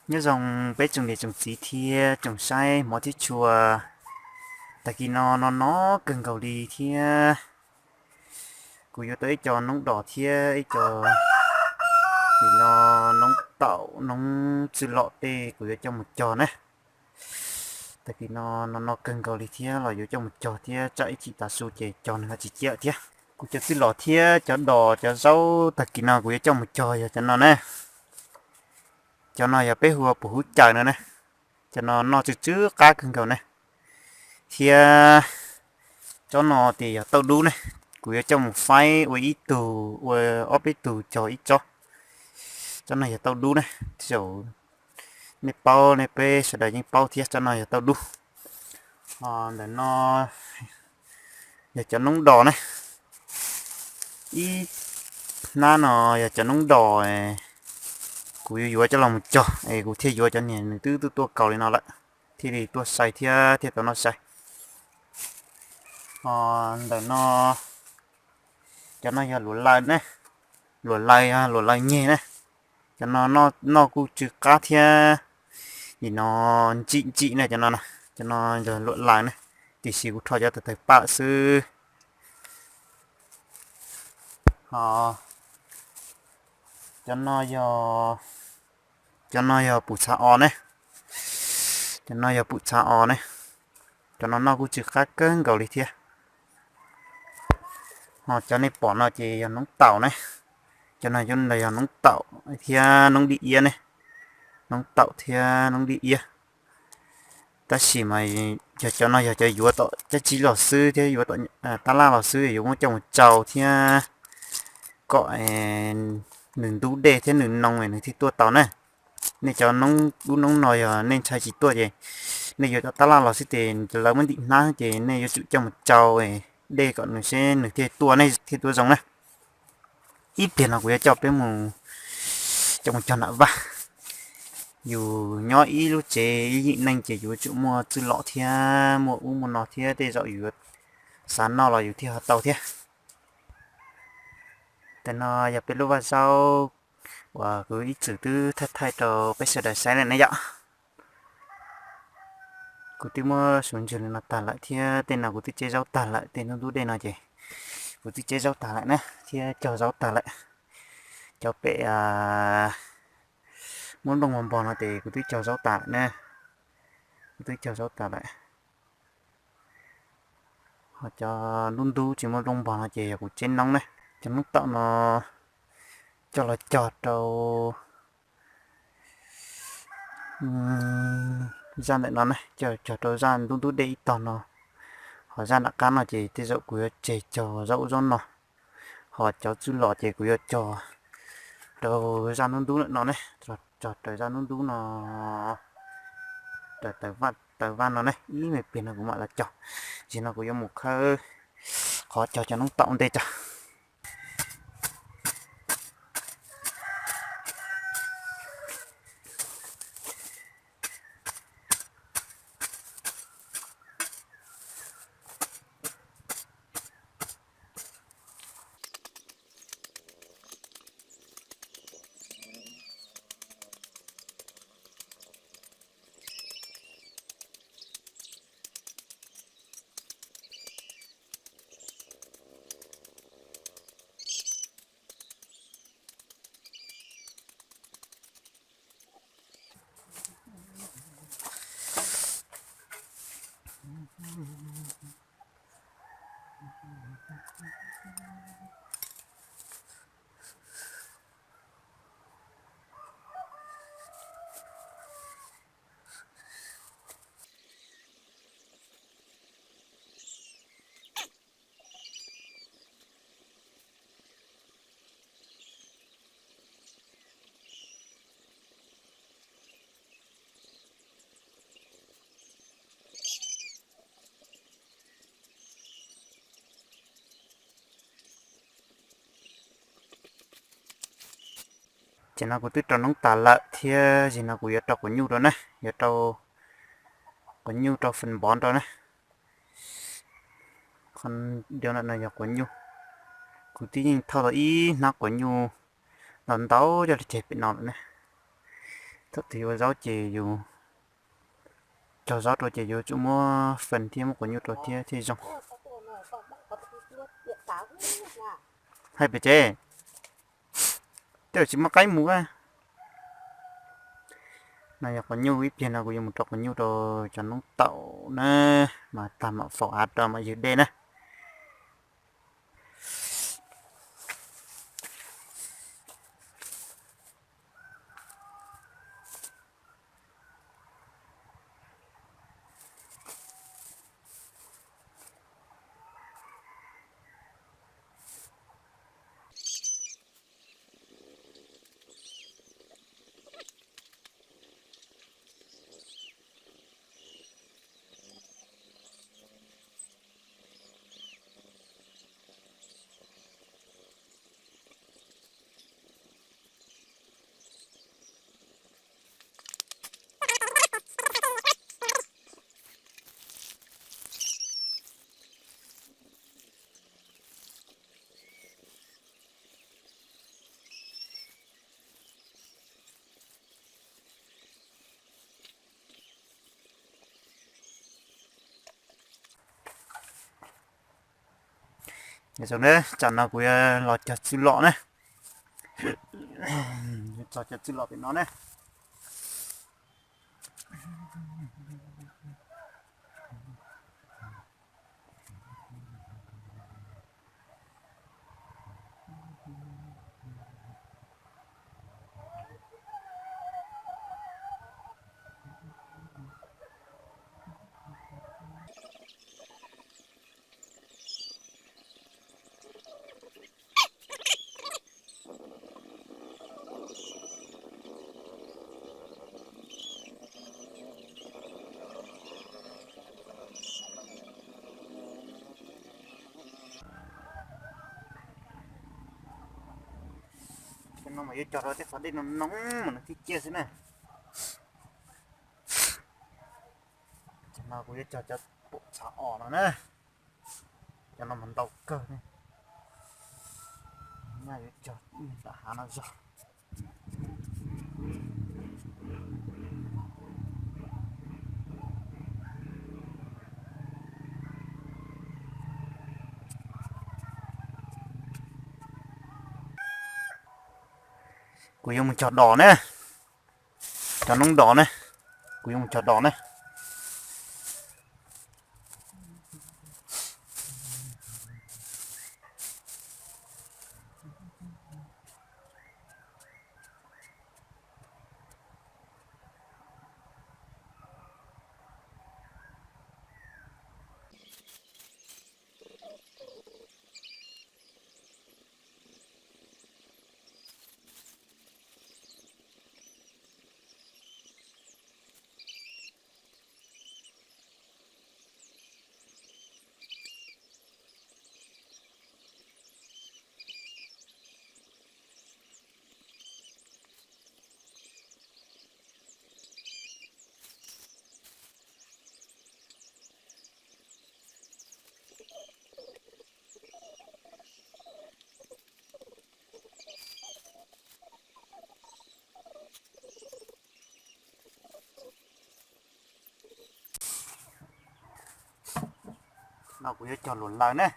Nyob zoo peb tsoom niam tsoom txiv thiab tsoom saib hmov thiab tshua. Tag kis no no no kawg nkaus li thiab. Kuv yuav tau ib co noob dos thiab ib co, nim no noob taum noob txwj lom tej kuv yuav coj mus cog na. Tag kis no no no kawg nkaus li thiab los yuav coj mus cog thiab tsam ib chim tav su ces cog nws ho tsis ciaj thiab. Kuv cov txwj lom thiab cov dos cov zaub tag kis no kuv yuav coj mus cog yog cov no na. Cov no yog peb hu ua pum hub caws no na. Cov no noj tsw tsw qab kawg nkaus na. Thiab tsob no ces yog tauj dub ne, kuv yuav coj mus faib ua ib tug ua ob peb tug cog ib tsob. Tsob no yog tauj dub ne, tej zaum nej paub nej peb sawv daws yeej paub thiab, tsob no yog tauj dub. Ho ntawm no yog cov noob dos ne, ib hnab no yog cov noob dos, kuv yuav yuav coj los mus cog es kuv thiaj yuav cov niag nws twb tuaj tuaj kaus li no lawm, thiaj li tuaj sai thiab thiaj tau noj sai. Ho ntawm no, cov no yog luam laws ne, luam laws, luam laws nyeg ne. Cov no noj kuj tsw qab thiab, nim no ntsim ntsim ne cov no, cov no yog luam laws ne, tiam sis kuv rho cov tawg tawg pam xwb. Ho cov no yog, cov no yog pum txha os ne, cov no yog pum txha os ne, cov no noj kuj tsw qab kawg nkaus li thiab. Ho cov nej pom no ces yog noob taum ne, cov no yog noob taum thiab noob dib iab ne, noob taum thiab noob dib iab. Tab sis mas yog cov no yog cov yuav tom cab tsib los xwb thiab yuav tom tab laj los xwb, yuav muab coj mus tsau thiab kom nws ntub dej thiab nws noo nws thiaj tuaj tau na. Nej cov noob dub noob no yog nej ntshai tsis tuaj ces nej yuav tom tab laj los xwb ces lawv muab ntim hnab ces nej yuav tsum coj mus tsau dej kom nws seb nws thiaj tuaj, nej thiaj tuaj zoo na. Ib pliag no kuv yuav coj peb mus, coj mus cog nram vaj. Yus nyob ib lub tsev ib yim neeg ces yuav tsum muaj txwj lom thiab muaj ub muaj no thiab tej zaum yus xav noj los yus thiaj ho tau thiab. Ntawm no yog peb lub vaj zaub uas kuv ib txwm twb thaij thaij rau peb sawv daws saib lawm ne yom. Kuv twb muab suav ntswg li no tag lawm thiab tej no kuv twb tseb zaub tag lawm, tej ntub ntub dej no ces kuv twb tseb zaub tag lawm na thiab cog zaub tag lawm. Cov pem muab nplooj npog npog no ces kuv twb cog zaub tas lawm na, kuv twb cog zaub tas lawm. Ho cov ntub ntub tsis muaj nplooj npog no ces yog kuv tseb noob na. Cov noob taum no coj los cog rau zaj ntawm no na, coj cog rau zaj ntub ntub dej ib tog no. Ho zaj nram qab no ces tej zaum kuv yuav tseg cog zaub ub zaub no. Ho cov txwj lom ces kuv yuav cog rau zaj ntub ntub ntawm no ne, cog raws zaj ntub ntub no, raws taws vaj no ne, ib me pliag no kuv mam los cog. Tam sim no kuv yuav mus khawb qhov cog cov noob taum ntej tso. Ces no kuv twb rau noob tas lawm thiab, ces no kuv yuav rau quav nyuj rau na, yuav rau quav nyuj rau fes npov rau na. Qhov no yog quav nyuj, kuv twb yeej thauj tau ib hnab quav nyuj ntau ntau coj los tseg pem no lawm na. Thaum twg yuav ua zaub ces yus cog zaub rau ces yuav tsum muab fees thiab muab quav nyuj rau thiab thiaj zoo. Hais pem tsev, tej zaum tsis muaj qaib mus a. No yog quav nyuj, ib pliag no kuv yuav mus rau quav nyuj rau cov noob taum na, mas tag mam faus av rau mam ywg dej na. Tam no kuv yuav los cog txwj lom na. Txog cog txwj lom pem no na. Cov no mas yuav cog rau tej qhov dej no no mas nws thiaj ciaj xwb na. Cov no kuv yuav cog cov pum txha os no na. Cov no mas ntau kawg ne. Nyaj yuav cog nram hav no zog. Kuv yuav mus cog dos ne, cov noob dos ne, kuv yuav mus cog dos ne. No kuv yuav cog luam laws ne.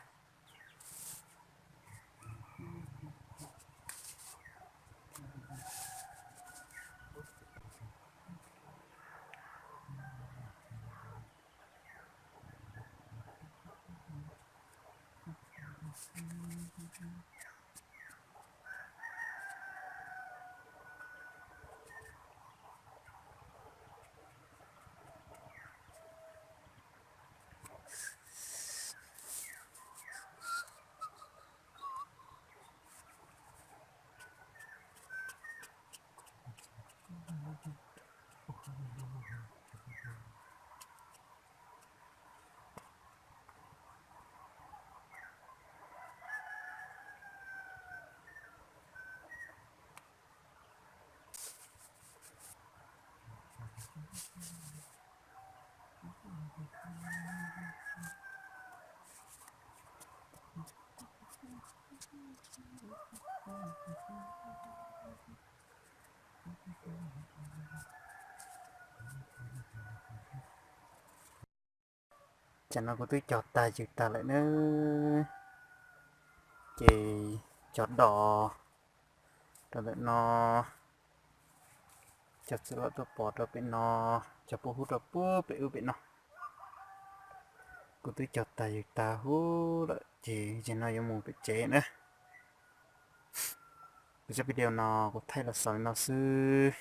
Ces no kuv twb cog tag ywg tag lawm na, ces cov dos rau ntawm no, cov txiv los tuaj pov rau pem no, cov pub hub rau puag pem ub pem no. Kuv twb cog tag ywg tag huv lawm ces yog no yuav mus pem tsev na. Kuv zaj video no kuv thaij los xaus li no xwb.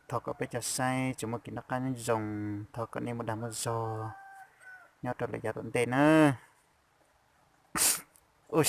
Thov kom peb cov saib tsuas muaj kev noj qab nyob zoo, thov kom nej muaj dag muaj zog nyob rau lawm yav tom ntej na. Ub,